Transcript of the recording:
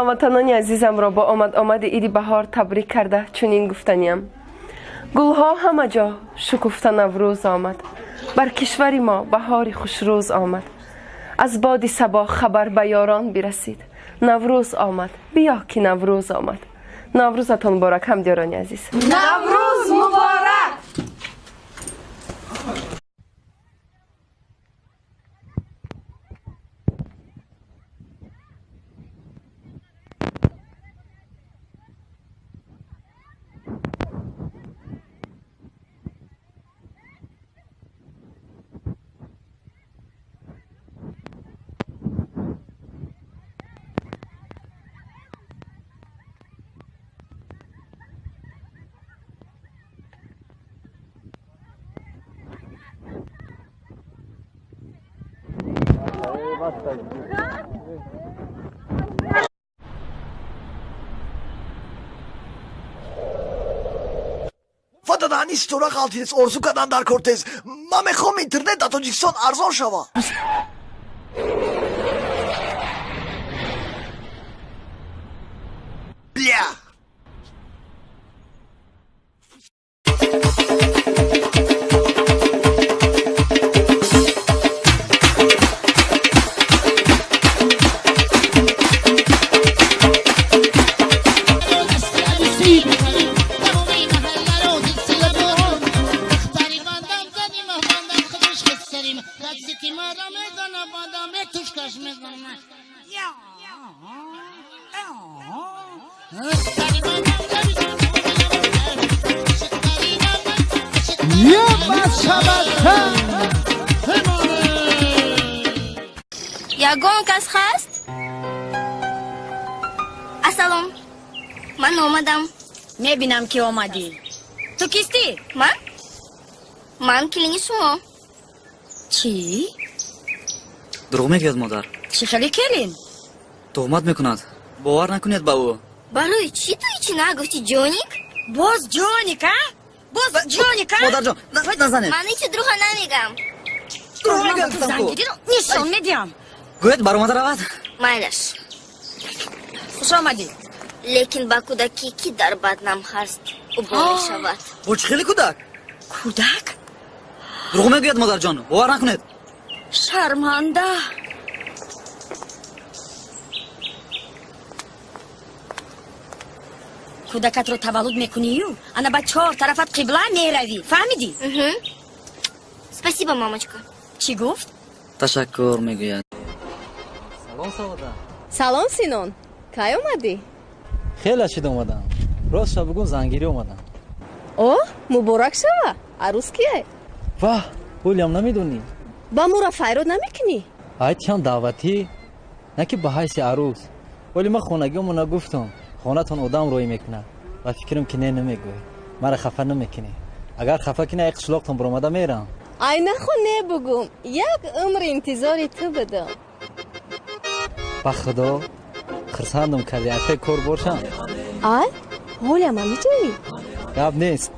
Ҳамватанони азизамро бо омад-омади иди баҳор табрик карда чунин гуфтаниям: гулҳо ҳама ҷо шукуфта наврӯз омад, бар кишвари мо баҳори хушрӯз омад. Аз боди сабо хабар ба ёрон бирасид, Наврӯз омад, биё ки Наврӯз омад. Наврӯзатон муборак, ҳамдиёрони азиз. Наврӯз муборак! Фададаҳани ситора ғалтидес, орзу кардан дар кортез. Ман мехоҳам интернет дар Тоҷикистон арзон шава. Бля! Ягон кас ҳаст? Ассалом, ман омадам. Мебинам, ки омадӣ. Ту кистӣ? Ман? Ман келини шумо. Чӣ? Дурӯғ мегӯяд, модар. Чӣ хеле келин? Туҳмат мекунад. Бовар накунед ба ӯ. Барои чӣ ту ҳечи нагуфтӣ, ҷоник? Боз ҷоник, а? Боз ҷоник, а? Модарҷон, назанед. Ман ҳечи дурӯға намегам. Дурӯғ мегӯяд, гуфтам ку. Зангириро нишон медиҳам. Гӯяд баромада равад. Майлаш. Хуш омадӣ. Лекин ба кӯдакӣ ки дар баднам ҳаст, ӯ бо мешавад. Бо чӣ хеле кӯдак? Кӯдак? Дурӯғ мегӯяд, модарҷон, бовар накунед. Шарманда. Кӯдакатро таваллуд мекунию ана ба чор тарафат қибла меравӣ, фаҳмидӣ? Спасибо, мамочка. Чӣ гуфт? Ташаккур мегӯяд. Салом, Савода. Салом, Синон. Кай омадӣ? Хеле шид омадам. Рост ша бугун зангирӣ омадам. О, муборак шава. Арӯз кияй? Ваҳ, ҳолиам намедонӣ? Ба мура файрод намекунӣ? Айтиам даъватӣ, на ки ба ҳайси арӯз. Вале ман хонагиёмо нагуфтам. Хонатон одам рӯй мекунад. Ва фикрам ки не намегӯй. Мара хафа намекунӣ. Агар хафа кунӣ, ай қишлоқтон баромада мерам. Ай нахо не бугум. Як умр интизори ту будам. Ба худо хурсандам кардӣ, айфе кор бошам. Ай, ҳолиам ҳамиҷоӣ? Гап нест.